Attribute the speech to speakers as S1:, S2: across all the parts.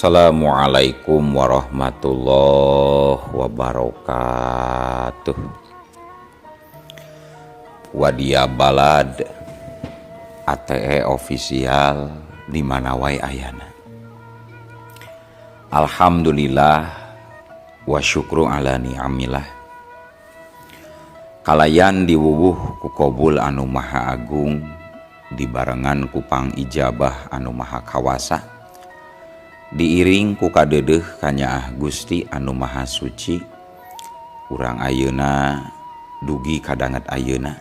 S1: Assalamualaikum warahmatullahi wabarakatuh. Wadia Balad ATE official di mana wae ayana. Alhamdulillah wa syukru ala ni'amillah. Kalayan diwuwuh ku kobul anu maha agung dibarengan ku pangijabah anu maha kawasa. Diiring ku kadeudeuh kanyaah Gusti anu maha suci. Urang ayeuna dugi kadanget ayeuna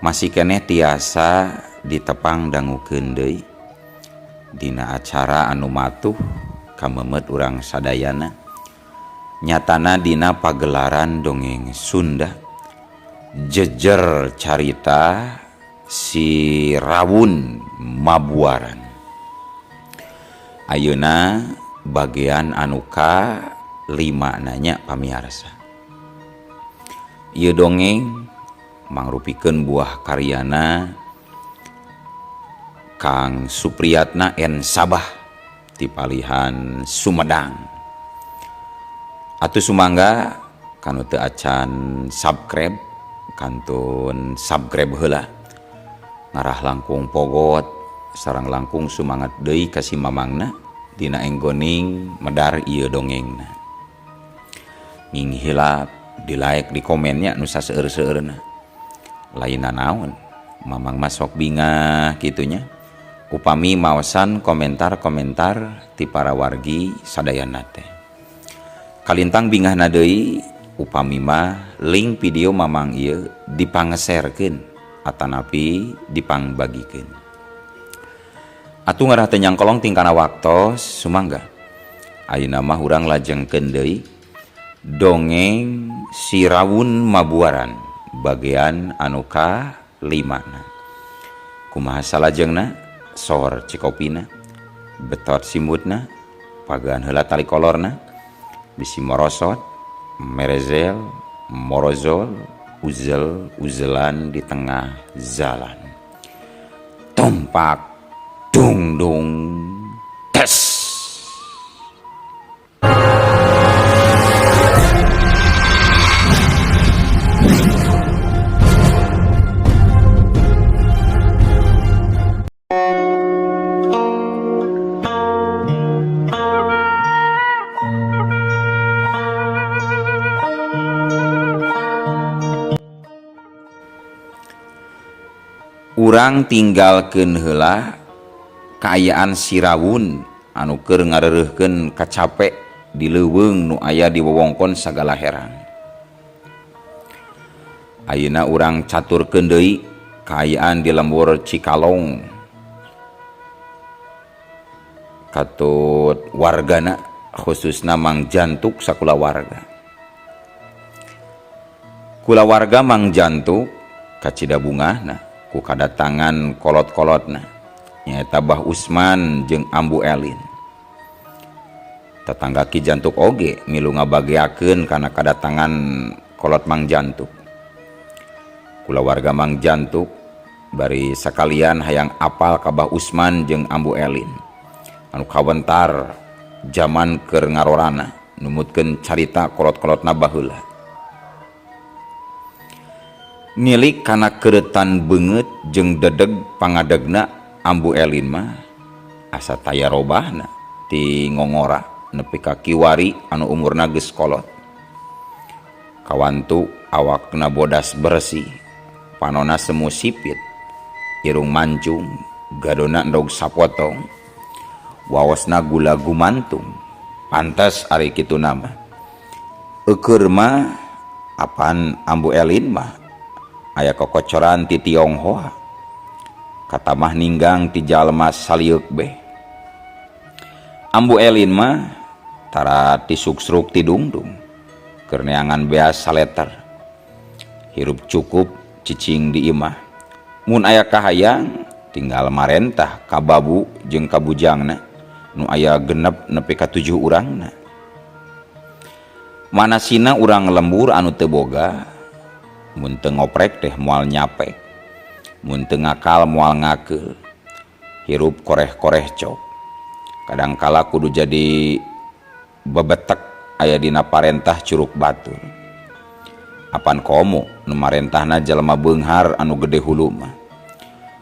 S1: masih keneh tiasa ditepang dangukeun deui dina acara anu matuh kamemet urang sadayana, nyatana dina pagelaran dongeng Sunda jejer carita si Rawun Mabuaran. Ayeuna bagian anu ka 5 nanya pamiarsa. Ieu dongeng mangrupikeun buah karyana Kang Supriyatna N Sabah ti palihan Sumedang. Atuh sumangga kanu teu acan subscribe kantun subscribe heula. Ngarah langkung pogot sareng langkung sumangat deui ka si mamangna dina enggoning medar ieu dongengna. Nging hilap di like di komennya nu saseueur-seueurna. Lainna naon mamang mah sok bingah kitunya upami maosan komentar-komentar ti para wargi sadayana teh. Kalintang bingahna deui upami mah link video mamang ieu dipangeserkeun atanapi dipangbagikeun. Atuh ngarah teu nyangkolong tingkana waktos sumangga. Ayeuna mah urang lajengkeun deui dongeng si Rawun Mabuaran bagian anu ka 5 na. Kumaha salajengna? Sor cikopina, betot simutna, pagan heula tali kolorna, bisi morosot, merezel, morozol, uzel uzelan di tengah jalan. Tumpak dung dung tes. Urang tinggalkeun heula kaayaan si Rawun anu keur ngareureurkeun kacape di leuweung nu aya di wewengkon sagala herang. Ayeuna urang caturkeun deui kaayaan di lembur Cikalong. Katut wargana khususna Mang Jantuk sakulawarga. Kulawarga Mang Jantuk kacida bungahna ku kadatangan kolot-kolotna nyaeta Bah Usman jeung Ambu Elin. Tetangga Ki Jantuk oge milu ngabageakeun kana kadatangan kolot Mang Jantuk. Kulawarga Mang Jantuk bari sakalian hayang apal ka Bah Usman jeung Ambu Elin anu kawentar jaman keur ngarorana numutkeun carita kolot-kolotna baheula. Nilik kana keretan beungeut jeung dedeg pangadegna Ambu Elin mah asa taya robahna ti ngongora nepi ka kiwari anu umurna geus kolot. Kawantu awakna bodas bersih, panona semu sipit, irung mancung, gadona endog sapotong, waosna gula gumantung. Pantes ari kitu nama. Eueur mah apan Ambu Elin mah aya kokocoran ti Tionghoa. Katamah ninggang ti jalma salieuk beh. Ambu Elin mah tara tisuksruk ti dungdung, keur neangan beas saleter. Hirup cukup cicing di imah. Mun aya kahayang tinggal marentah ka babu jeung ka bujangna nu aya genep nepi ka 7 urangna. Manasina urang lembur anu teu boga, mun teu ngoprek teh moal nyapek, mun teu ngakal moal ngakeul, hirup koreh-koreh cok. Kadangkala kudu jadi bebetek aya dina parentah curug batur. Apan komo nu marentahna jalma beunghar anu gede hulu mah.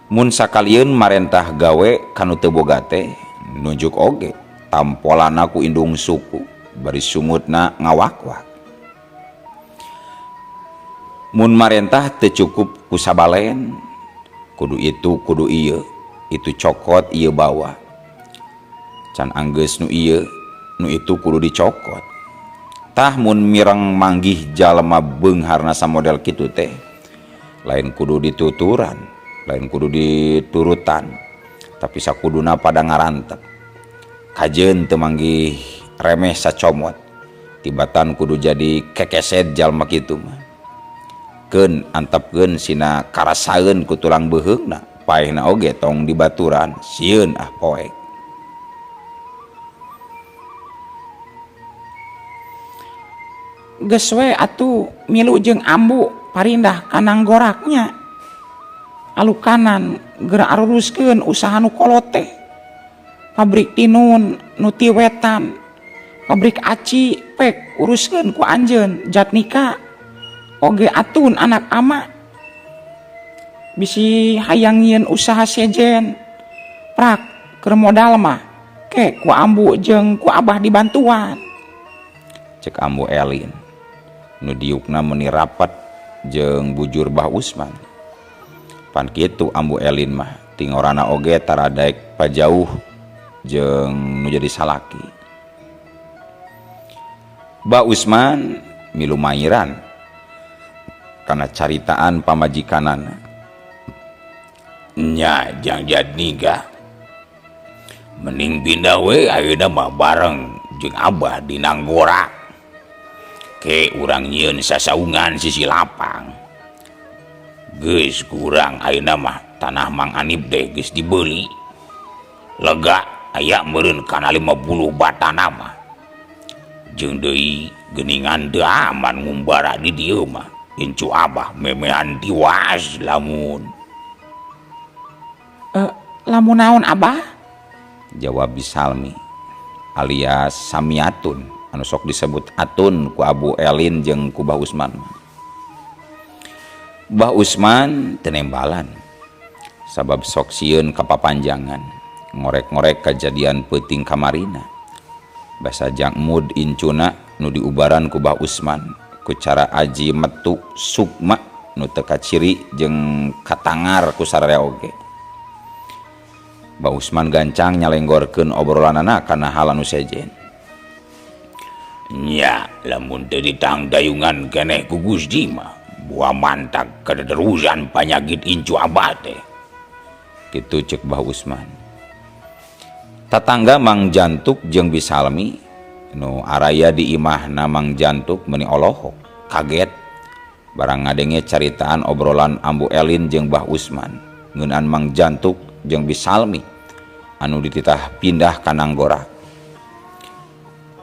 S1: Mun sakalieun marentah gawe ka nu teu boga teh nunjuk oge tampolana ku indung suku bari sungutna ngawakwak. Mun marentah teu cukup ku sabalen kudu itu kudu ieu itu cokot ieu bawa. Can anggeus nu ieu nu itu kudu dicokot. Tah mun mireng manggih jalma beungharna samodel kitu teh lain kudu dituturan, lain kudu diturutan, tapi sakuduna pada ngarantep. Kajeun teu manggih remeh sacomot, tibatan kudu jadi kekeset jalma kitu mah. Keun antepkeun sina karasaeun ku tulang beuheungna, paehna oge tong dibaturan, sieun ah poek.
S2: Geus we atuh milu jeung ambu parindah kanang goraknya. Alukanan geura aruruskeun usaha nu kolot teh. Pabrik tinun nu ti wetan, pabrik aci pek uruskeun ku anjeun Jatnika. Oge atun anak ama. Bisi hayang nyieun usaha sejen. Prak keur modal mah ke ku ambu jeung ku abah dibantuan.
S1: Cek ambu Elin nu diukna meuni rapat jeung bujur Bah Usman. Pan kitu ambu Elin mah tingorana oge taradaek pajauh jeung nu jadi salaki. Bah Usman milu mairan kana caritaan pamajikanana.
S3: Nya jang Jatnika mending pindah we ayeuna mah bareng jeung abah di Nanggorak. Ke urang nyieun sasaungan sisi lapang. Geus kurang ayeuna mah tanah Mang Anip deh geus dibeli. Lega aya meureun kana 50 batana mah. Jeung deui geuningan teu aman ngumbara di dieu mah. Incu abah memehan tiwas lamun.
S2: Lamun naon abah?
S1: Jawab Bisalmi alias Samiatun anu sok disebut Atun ku Abu Elin jeung ku Bah Usman. Bah Usman teu nembalan sabab sok sieun kapapanjangan ngorek-ngorek kajadian peuting kamarina. Basa jang mood incuna nu diubaran ku Bah Usman ku cara aji metu sukma nu teu kaciri jeung katangar ku sararea oge. Bah Usman gancang nyalenggorkeun obrolanana kana hal anu sejen.
S3: Nya lamun teu ditangdayungan keneh ku Gusti mah buah mantak kaderusan panyakit incu abah teh.
S1: Kitu ceuk Bah Usman. Tatangga Mang Jantuk jeung Bisalmi nu araya di imahna Mang Jantuk meuni olohok kaget barang ngadenge caritaan obrolan Ambu Elin jeung Bah Usman ngeunaan Mang Jantuk jeung Bisalmi anu dititah pindah ka Nanggorak.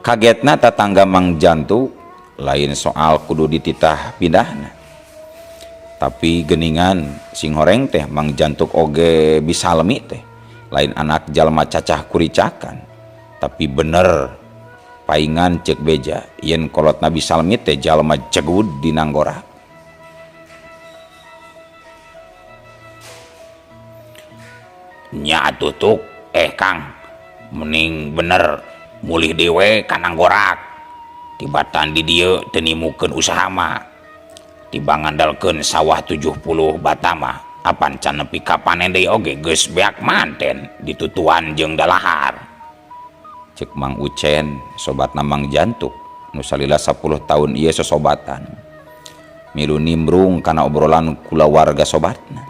S1: Kagetna tatangga Mang Jantuk lain soal kudu dititah pindahna, tapi geningan sing horeng teh Mang Jantuk oge Bisalmi teh lain anak jalma cacah kuricakan, tapi bener paingan ceuk beja yen kolot Nabi Salmi teh jalma jegud di Nanggorak.
S3: Nya tutuk Kang mending bener mulih dewe ka Nanggorak tibatan di dieu teu nimukeun usaha mah tiba ngandalkeun sawah 70 batama apan can nepi ka panen deui oge geus beak manten ditutuan jeung dalahar.
S1: Ceuk Mang Ucen sobatna Mang Jantuk nu salila 10 tahun ieu sosobatan milu nimbrung kana obrolan kulawarga sobatna.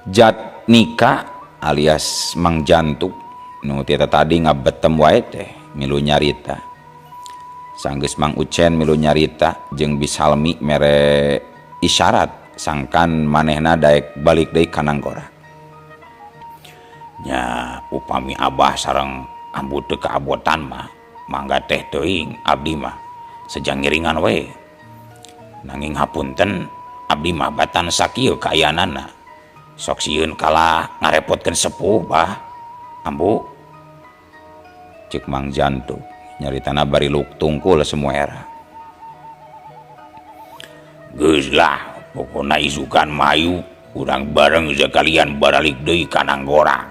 S1: Jatnika alias Mang Jantuk nu ti tadi ngabetem wae teh milu nyarita. Sanggeus Mang Ucen milu nyarita jeung Bisalmi mere isyarat sangkan manehna daek balik deui ka Nanggorak.
S3: Nya upami abah sareng ambu teu kaabotan mah mangga teh teuing abdi mah sejang ngiringan we. Nanging hapunten abdi mah batan sakieu kaayaanana. Sok sieun kalah ngarepotkeun sepuh bah.
S1: Ambu cek Mang Jantuk nyaritana bari luk tungkul semua era.
S3: Geus lah pokona isukan mayu urang bareng sekalian baralik deui ka Nanggora.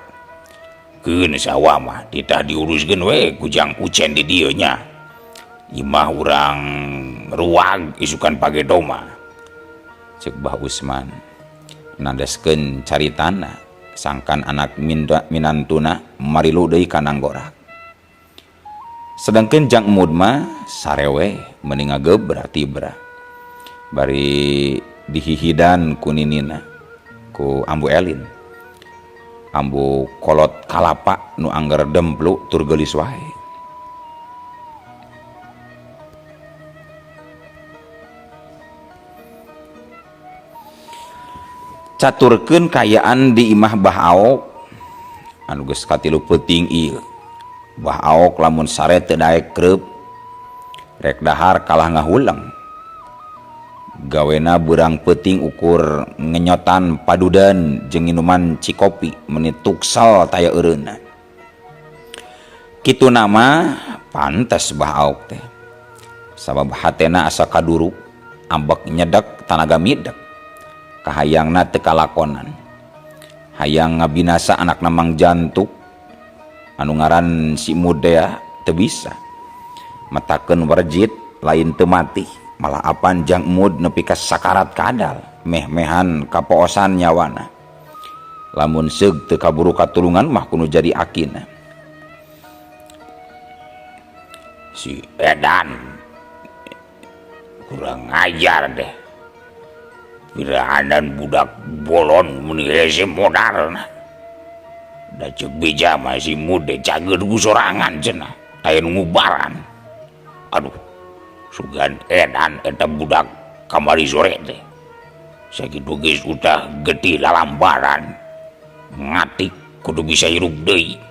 S3: Keun sawah mah titah diuruskeun we ku Jang Ucen di dieu nya. Imah urang ruag isukan pagedo mah.
S1: Cek Bah Usman nandeskeun caritana sangkan anak minantuna marilu deui ka Nanggora. Sedangkeun Jang Emud mah sarewe meni ngagebra tibra. Bari dihihidan ku ninina ku Ambu Elin. Ambu kolot kalapa nu angger demplu tur geulis wae. Caturkeun kayaan di imah Bah Aok anu geus katilu peuting ieu. Bah Aok lamun sare teu daek kreup rek dahar kalah ngahuleng. Gawena beurang peuting ukur ngenyotan padudan jeung nginuman cikopi meni tuksel taya eureunna. Kitu nama pantes Bah Aok teh. Sabab hatena asa kaduruk, ambek nyedek tanaga midek. Kahayangna teu kalakonan. Hayang ngabinasa anakna Mang Jantuk anu ngaran si Mudea teu bisa. Metakeun warjit lain teu mati. Malah apan Jang Emud nepi ka sakarat kadal meh-mehan kapoosan nyawana. Lamun seug teu kaburu katulungan mah kudu jadi akina.
S3: Si Edan kurang ajar deh. Pirahanan budak bolon meni hese modarna. Da ceuk beja mah si Mud teh cager ku sorangan cenah, aya nu ngubaran. Aduh, sugan edan eta budak kamari sore teh. Sakitu geus utah getih lalambaran. Ngatik kudu bisa hirup deui.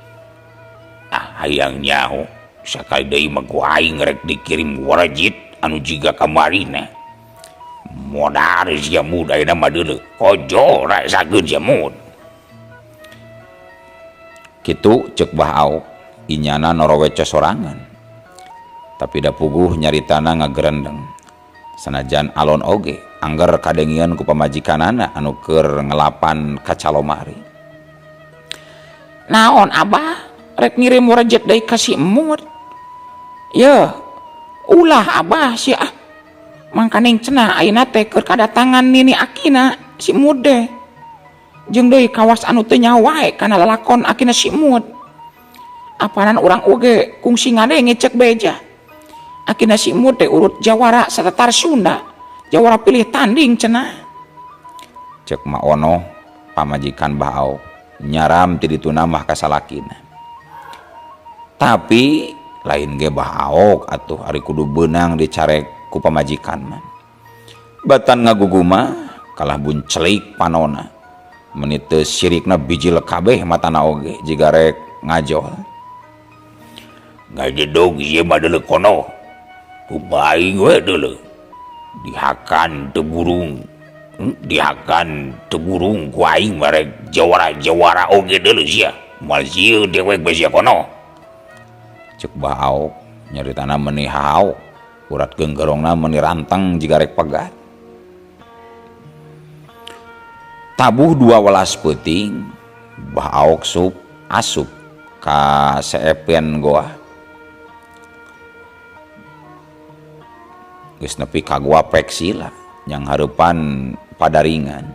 S3: Ah, hayang nyaho sakali deui mah ku aing rek dikirim warajit anu jiga kamarina. Modar sia mud ayeuna mah deuleu. Kojo rasakeun sia mud.
S1: Kitu ceuk Bah Aok inyana noroweco sorangan. Tapi da puguh nyaritana ngagerendeng. Sanajan alon oge angger kadengian ku pamajikanana anu keur ngelapan kaca lomari.
S2: Naon Abah rek ngirim warjet deui ka si Emud? Yeuh, ulah Abah sia ah. Mangkaning cenah ayeuna teh keur kadatangan nini akina si Emud teh. Jeung deui kawas anu teu nyaho wae kana lalakon akina si Emud. Apanan urang oge kungsi ngadenge cek beja. Akina si Emud teh urut jawara satatar Sunda. Jawara pilih tanding cenah.
S1: Cek Ma Ono pamajikan Bah Aok nyaram ti dituna mah kasalakina. Tapi lain ge Bah Aok atuh ari kudu beunang dicarek ku pamajikan mah. Batan ngaguguma kalah buncelik panona. Meni teu sirikna bijil kabeh matana oge jiga rek ngajol.
S3: Ngajedog ieu mah deuleu kono. Ku baing we deuleu. Dihakan teu burung. Dihakan teu burung ku aing mah rek jawara-jawara oge deuleu sia. Moal sieun dewek bae sia kono.
S1: Ceuk Bah Aok nyaritana meni hahaok. Urat genggerongna meni ranteng jiga rek pegat. Tabuh 12 peuting Bah Aok sup asup ka seepen goa. Geus nepi ka goa peksila yang hareupan padaringan.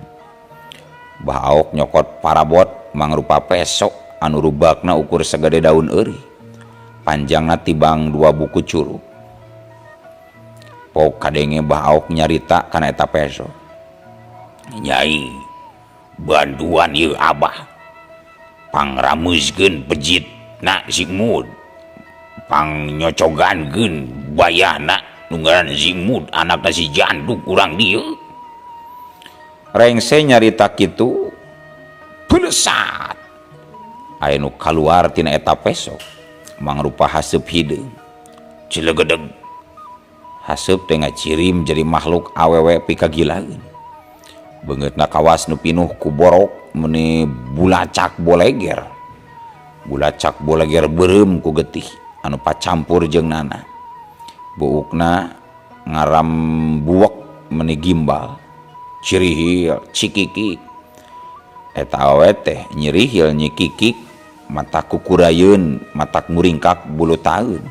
S1: Bah Aok nyokot parabot mangrupa pesok anu rubakna ukur sagede daun eurih. Panjangna tibang 2 buku curug. Pok kadenge Bah Aok nyarita kana eta peso.
S3: Nyai, bantuan ieu Abah. Pangrameuskeun pejit na si Mud. Pangnyocogankeun bayana nu ngaran si Mud anakna si Janduk urang dieu.
S1: Rengse nyarita kitu belesat. Aya nu kaluar tina eta peso mangrupa haseup hideung.
S3: Cilegedeg.
S1: Haseup teh ngacirim jadi makhluk awewe pikagilaeun. Beungeutna kawas nu pinuh ku borok meni bulacak boleger. Bulacak bolager beureum ku getih anu pacampur jeung nana. Buukna ngaram buwek meni gimbal. Cirihil cikikik. Eta awewe teh nyirihil nyikikik matak kukurayeun matak muringkak bulu taeun.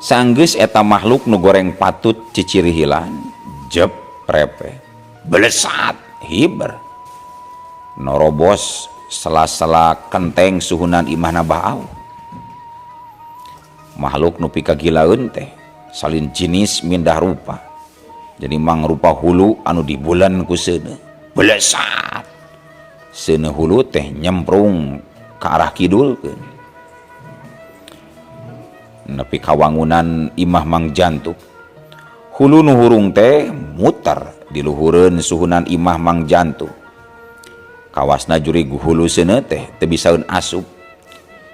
S1: Sanggeus eta makhluk nu goreng patut cicirihilan jep repe belesat hiber norobos sela-sela kenteng suhunan imahna Bah Auk. Makhluk nu pikagilaeun teh salin jinis mindah rupa jadi mangrupa hulu anu dibulan ku seuneu belesat seuneu hulu teh nyemprung ka arah kidulkeun nepi kawangunan imah Mang Jantuk. Hulu nu hurung teh muter di luhureun suhunan imah Mang Jantuk. Kawasna jurig hulu seuneu teh teu bisaeun asup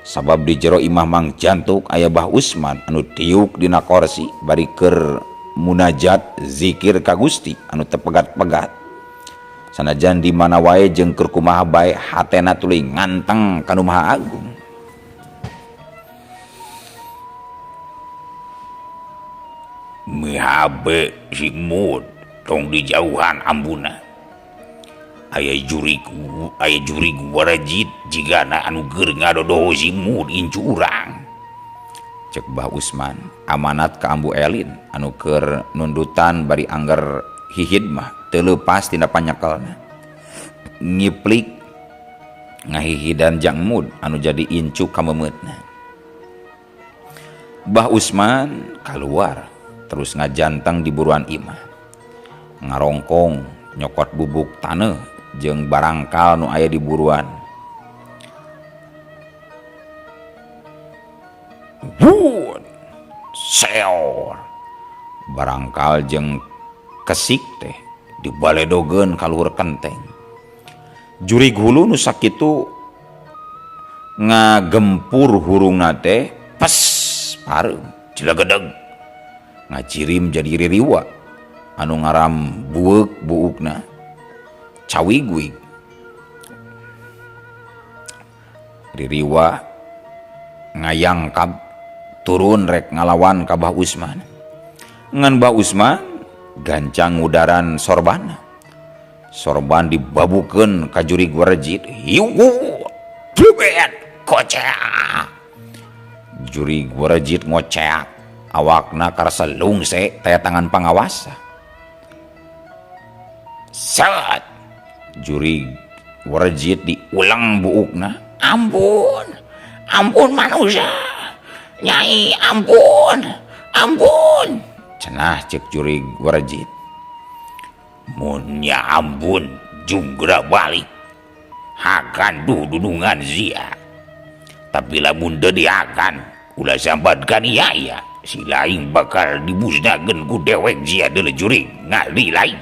S1: sabab di jero imah Mang Jantuk aya Bah Usman anu tiuk dina korsi bari keur munajat zikir ka Gusti anu teu pegat-pegat. Sanajan di mana wae jeung keur kumaha bae hatena tuluy nganteng ka Nu Maha Agung.
S3: Mihabe si Mud tong dijauhan ambuna. Aya juriku, aya jurig warajit jigana anu keur ngadodoho si Mud incu urang.
S1: Cek Bah Usman amanat ka Ambu Elin anu keur nundutan bari angger hihid mah teu leupas tina panyekelna. Ngiplik ngahihidan jang Mud anu jadi incu kamemeutna. Bah Usman kaluar terus ngajanteng di buruan imah. Ngarongkong nyokot bubuk taneuh jeung barangkal nu aya di buruan. Wun, seor. Barangkal jeung kesik teh dibaledogeun ka luhur kenteng. Jurig hulu nu sakitu ngagempur hurungna teh pes pareum cilegedeg. Ngacirim jadi ririwa anu ngaram bueuk buukna cawigwig. Ririwa ngayangkab turun rek ngalawan ka Bah Usman. Ngan Bah Usman gancang ngudaran sorbana. Sorban dibabukeun ka jurig warejit. Hiu blubet koceak. Jurig warejit ngoceak. Awakna karasa lungse taya tangan pangawasa. Set jurig warejit diulang buukna.
S2: Ampun, ampun manusia. Nyai ampun, ampun.
S1: Cenah cek jurig warejit.
S3: Mun nya ampun junggra balik. Hakan duh dunungan zia. Tapi lamun teu dihakan ulah sambatkan iya iya. Si lain bakal dibusnakeun ku dewek zia deuleu jurig ngali lain.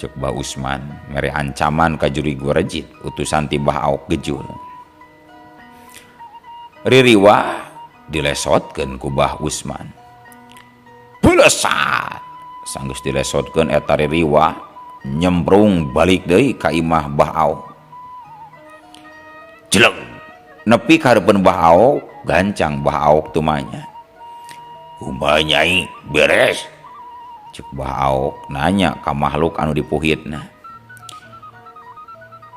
S1: Cek Bah Usman mere ancaman ka jurig warejit utusan ti Bah Aok gejul. Ririwa dilesotkeun ku Bah Usman. Belesat sanggeus dilesotkeun eta ririwa nyemprung balik deui ka imah Bah Aok. Jeleng nepi ka hareupeun Bah Aok gancang Bah Aok tumanya.
S3: Kumaha nyai beres?
S1: Cek Bah Aok nanya ka makhluk anu dipuhitna.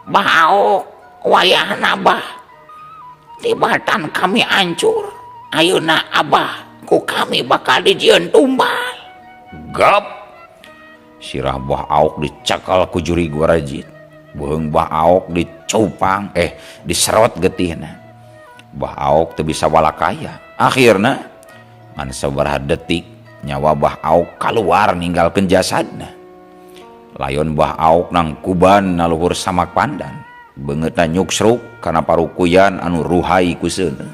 S2: Bah Aok wayahna Bah tibatan kami hancur. Ayeuna Abah ku kami bakal dijieun tumbal.
S1: Gap sirah Bah Aok dicakal ku jurig warajit. Beuheung Bah Aok dicupang diserot getihna. Bah Aok teu bisa walakaya. Akhirna ngan sabaraha detik nyawa Bah Aok kaluar ninggalkeun jasadna. Layon Bah Aok nangkuban na luhur samak pandan. Beungeutna nyuksruk kana parukuyan anu ruhai ku seuneu.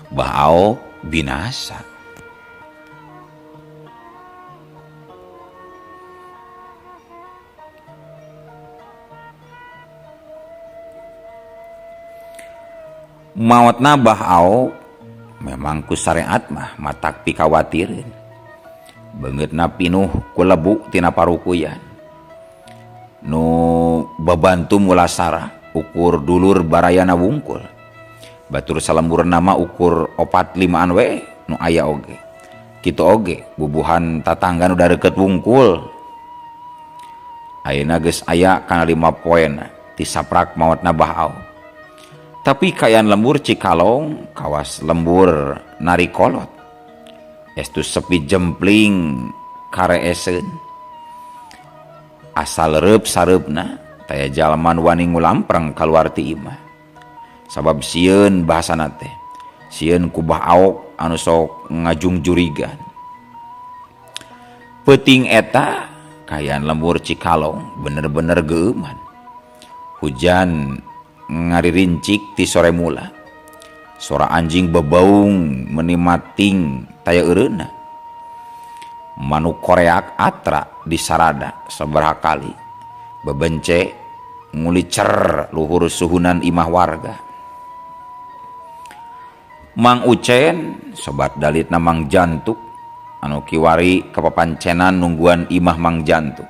S1: Bah Aok binasa. Maotna Bah Aok memang ku syariat mah matak pikawatireun. Beungeutna pinuh ku lebu tina parukuyan. Nu babantu mulasara ukur dulur barayana wungkul. Batur salemburna mah ukur opat limaan we nu aya oge. Kitu oge bubuhan tatangga nu dareukeut wungkul. Ayeuna geus aya kana 5 poena ti saprak maotna Bah Aop. Tapi kaayaan lembur Cikalong kawas lembur narikolot. Estu sepi jempling kareeseun. Asal reup sareupna taya jalma nu wani ngulampreng kaluar ti imah. Sabab sieun bahasana teh. Sieun ku Bah Aok anu sok ngajungjurigan. Peuting eta kaayaan lembur Cikalong bener-bener geueuman. Hujan ngaririncik ti sore mula. Sora anjing bebaung meni mating taya eureunna. Manuk koreak atra di sarada sabaraha kali. Bebence ngulicer luhur suhunan imah warga. Mang Ucen sobat dalitna Mang Jantuk anu kiwari kapapancenan nungguan imah Mang Jantuk.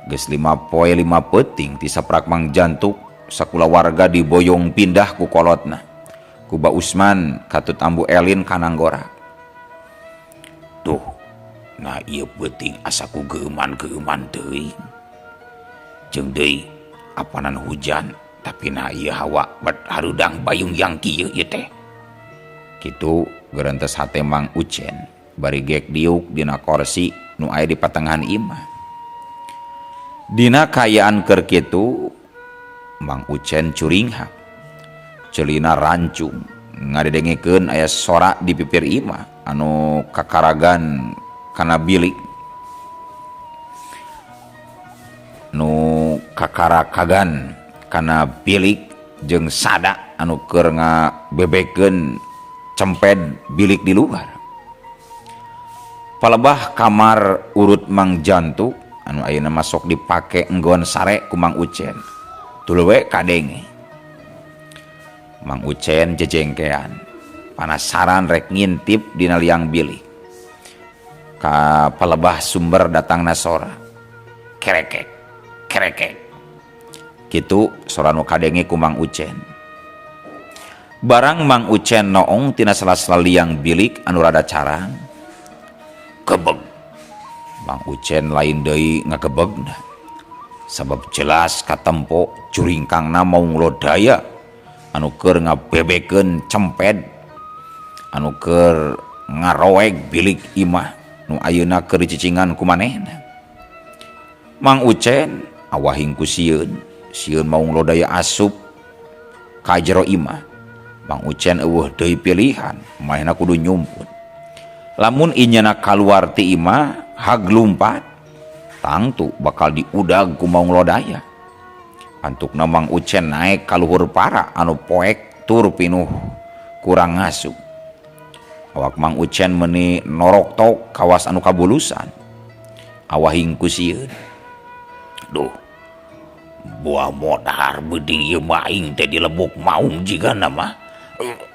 S1: Geus 5 poe 5 peuting ti saprak Mang Jantuk sakulawarga diboyong pindah ku kolotna. Ku Ba Usman katut Ambu Elin kananggora. Duh, nah ieu peuting asa ku geuman-geuman teuing. Jeung deui apanan hujan tapi nah ieu hawa bet harudang bayung yang kieu ieu teh. Kitu gerentes hate Mang Ucen bari gek diuk dina korsi nu aya di patengahan imah. Dina kaayaan keur kitu Mang Ucen curinghap. Celina rancung ngadedengekeun aya sora di pipir imah anu kakaragan kana bilik. Nu kakarakagan kana bilik jeung sada anu keur ngabebekeun cemped bilik di luar. Palebah kamar urut Mang Jantuk anu ayeuna masuk dipake enggon sare ku Mang Ucen. Tuluy we kadenge. Mang Ucen jejengkean, panasaran rek ngintip dina liang bilik. Ka palebah sumber datangna sora. Kerekek, kerekek. Kitu sora nu kadenge ku Mang Ucen. Barang Mang Ucen noong tina sela-sela liang bilik anu rada carang. Kebeg. Mang Ucen lain deui ngagebegna. Sabab jelas katempo curingkangna maung lodaya anu keur ngabebekeun cemped anu keur ngaroeg bilik imah nu ayeuna keur dicicingan ku manehna. Mang Ucen awahing ku sieun, sieun maung lodaya asup ka jero imah. Mang Ucen eueuh deui pilihan, manehna kudu nyumput. Lamun inyana kaluar ti imah hag lumpat, tangtu bakal diudag ku maung lodaya. Antukna Mang Ucen naek ka luhur para anu poek tur pinuh kurang ngasup. Awak Mang Ucen meuni noroktok kawas anu kabulusan. Awahing ku sieun. Duh, buah modar beuding ieu mah aing teh dilebok maung jigana mah.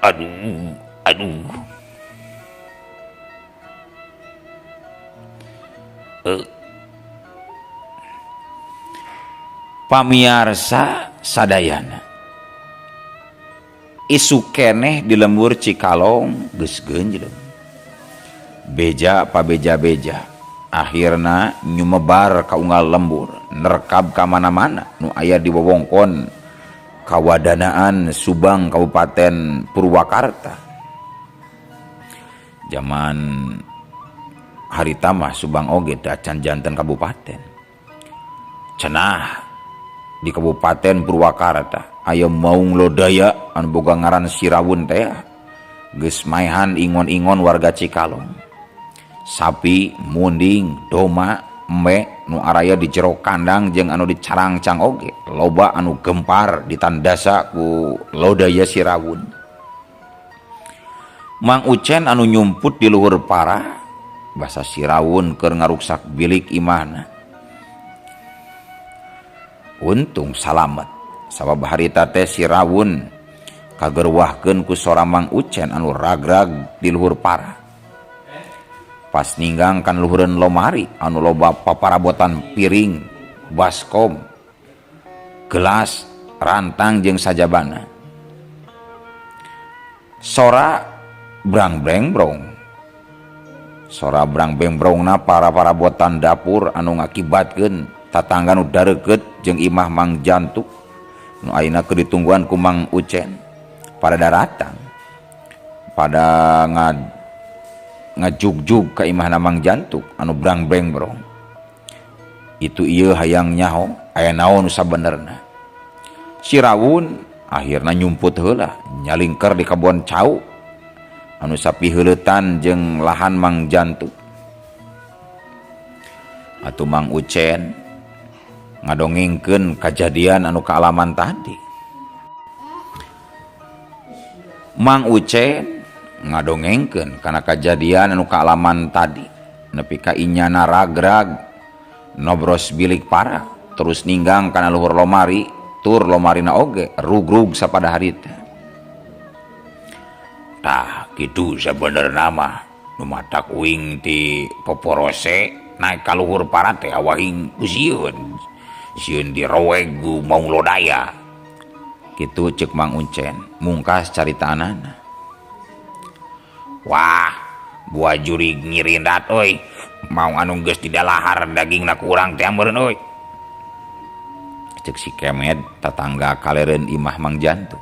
S1: Aduh, aduh. Pamiarsa sadayana. Isuk keneh di lembur Cikalong geus geunjleung. Beja pabeja-beja akhirna nyumebar ka unggal lembur, nerkab ka mana-mana nu aya di wewengkon kawadanaan Subang Kabupaten Purwakarta. Zaman harita mah Subang oge teh acan janten kabupaten. Cenah di Kabupaten Purwakarta aya maung lodaya anu boga ngaran Sirawun teh geus maehan ingon-ingon warga Cikalong. Sapi, munding, doma, embe nu araya di jero kandang jeung anu dicarangcang oge loba anu gempar ditandasa ku lodaya Sirawun. Mang Ucen anu nyumput di luhur parah basa Sirawun keur ngaruksak bilik imahna. Untung salamet sabab harita teh Sirawun kagerwahkeun ku sora Mang Ucen anu ragrag di luhur parah. Pas ninggang kan luhureun lomari anu loba paparabotan piring, baskom, Gelas, rantang jeung sajabana. Sora brang-breng-brong. Sora brang-breng-brongna para-parabotan dapur anu ngakibatkeun tatangga nu dareukeut jeung imah Mang Jantuk nu ayeuna keur ditungguan ku Mang Ucen pada daratang. Pada ngajugjug ka imahna Mang Jantuk anu brang-breng-brong. Itu ieu hayang nyaho aya naon nu sabenerna. Si Rawun akhirna nyumput heula nyalingker di kebon cau anu sapiheuletan jeung lahan Mang Jantuk. Atuh Mang Ucen ngadongengkeun kajadian anu kaalaman tadi. Mang Ucen ngadongengkeun kana kajadian anu kaalaman tadi nepi ka inyana ragrag nobros bilik para terus ninggang kana luhur lomari tur lomarina oge rugrug sapada harita. Tah kitu sabenerna mah nu matak uing ti poporose naik ka luhur para teh awahing ku sieun. Sieun diroweg ku Maung Lodaya. Kitu ceuk Mang Ucen mungkas caritaanana. Wah, buah jurig ngirindat euy. Maung anu geus didalahar dagingna ku urang teh meureun euy. Ceuk si Kemed tatangga kalereun imah Mang Jantuk.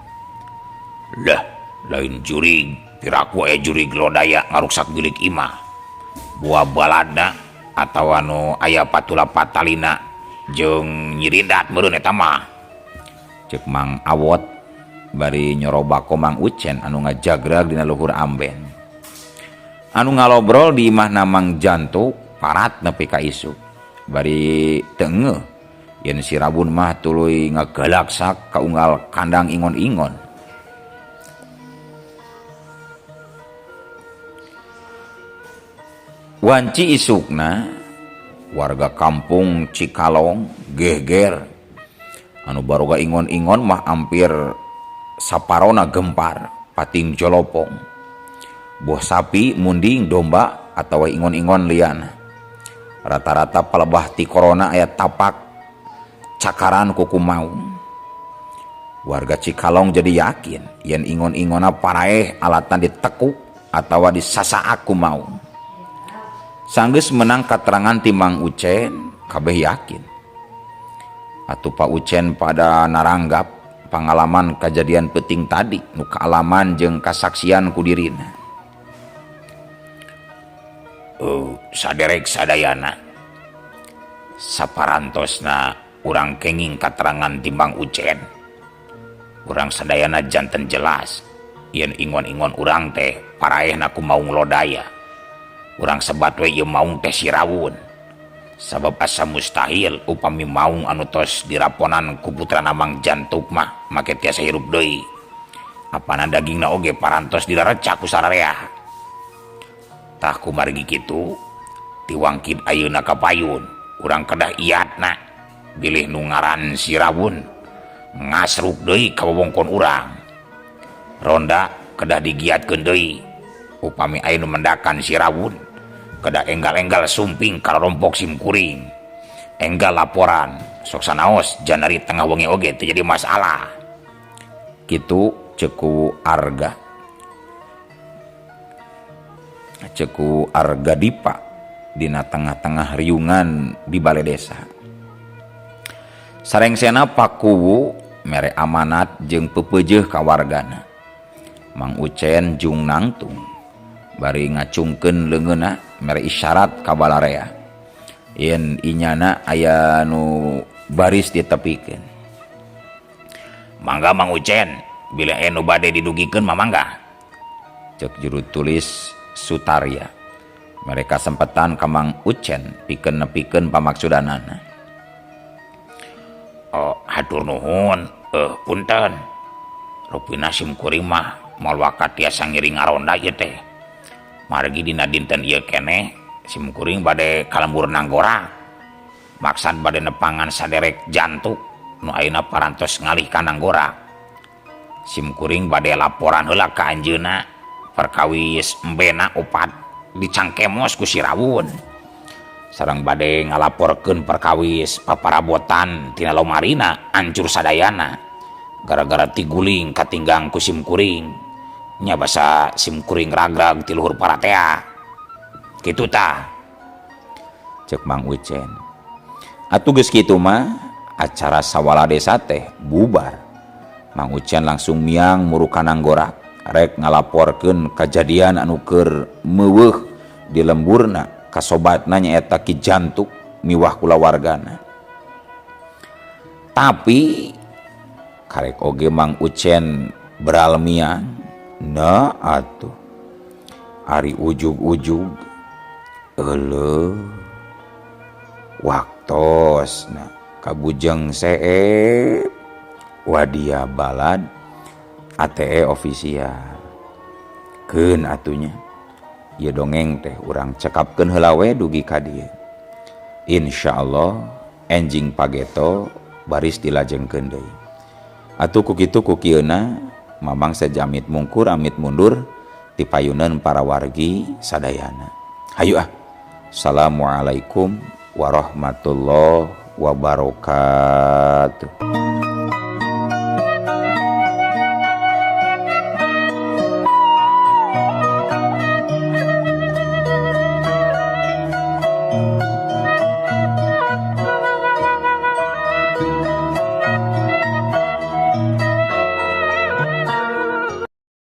S1: Lah, lain jurig, piraku aya jurig Lodaya ngaruksak bilik imah. Buah balada atawa nu aya patula patalina jeung nyirindat meureun eta mah. Ceuk Mang Awot bari nyorobako Mang Ucen anu ngajagrag dina luhur amben. Anu ngalobrol di imahna Mang Jantuk parat nepi ka isuk. Bari teu ngeuh yen si Rabun mah tuluy ngagalaksak ka unggal kandang ingon-ingon. Wanci isukna warga kampung Cikalong geger anu baroga ingon-ingon mah hampir saparona gempar pating jolopong. Boh sapi, munding, domba atawa ingon-ingon liana. Rata-rata palebah ti corona aya tapak cakaran kuku maung. Warga Cikalong jadi yakin yen ingon-ingona paraeh alatan ditekuk atawa disasaak ku maung. Sanggeus menang katerangan ti Mang Ucen, kabeh yakin. Atuh Pak Ucen pada naranggap pangalaman kajadian peuting tadi nu kaalaman jeung kasaksian ku dirina. Saderek sadayana saparantosna urang kenging katerangan ti Mang Ucen. Urang sadayana janten jelas yen ingon-ingon urang teh paraehna ku Maung Lodaya. Urang sebat we ieu maung teh si Rawun. Sabab asa mustahil upami maung anu tos diraponan ku putrana Mang Jantuk mah make tiasa hirup deui. Apana dagingna oge parantos dilarecak ku sararea. Tah kumargi kitu tiwangkid ayeuna ka payun urang kedah iatna bilih nu ngaran si Rawun ngasruk deui ka wewengkon urang. Ronda kedah digiatkeun deui upami aya nu mendakan si Rawun kedah enggal-enggal sumping ka rompok simkuring. Enggal laporan sok sanaos janari tengah wengi oge teu jadi masalah. Kitu ceku Arga. Ceku Arga Dipa dina tengah-tengah riungan di balai desa. Sarengsena Pakuwu mere amanat jeung pepeujeuh ka wargana. Mang Ucen jung nangtung bari ngacungkeun leungeunna mere isyarat ka balarea yen inyana aya nu baris ditepikeun. Mangga Mang Ucen, bila anu bade didugikeun mah mangga. Ceuk juru tulis Sutarya. Mereka sempetan ka Mang Ucen pikeun nepikeun pamaksudanana. Oh, hatur nuhun, punten. Rupina sim kuring mah moal wakat tiasa ngiring ngaronda ieu teh. Margi dina dinten ieu keneh sim kuring bade kalembur nanggora. Maksad bade nepangan saderek jantuk nu ayeuna parantos ngalih ka nanggora. Sim kuring bade laporan heula ka anjeunna perkawis embena opat dicangkemos ku si Rawun.
S3: Sareng bade ngalaporkeun perkawis paparabotan tina lomarina ancur sadayana gara-gara tiguling katinggang ku simkuring nya basa simkuring ragrag ti luhur paratea kitu tah
S1: cek Mang Ucen. Atuh geus kitu mah acara sawala desa teh bubar. Mang Ucen langsung miang muru ka Nanggorak rek ngalaporkeun kajadian anu keur meuweuh di lemburna ka sobatna nyaeta Ki Jantuk miwah kulawargana. Tapi karek oge Mang Ucen beral miang na atuh ari ujug-ujug euleuh waktosna ka Bujeng Seep Wadia Balad ATE official keun atunya ieu dongeng teh urang cekapkeun heula we dugi ka dieu. Insyaallah enjing pageto baris dilajengkeun deui. Atuh ku kitu ku kieuna Mamang sejamit mungkur amit mundur ti payuneun para wargi sadayana. Hayu ah. Assalamualaikum warahmatullahi wabarakatuh.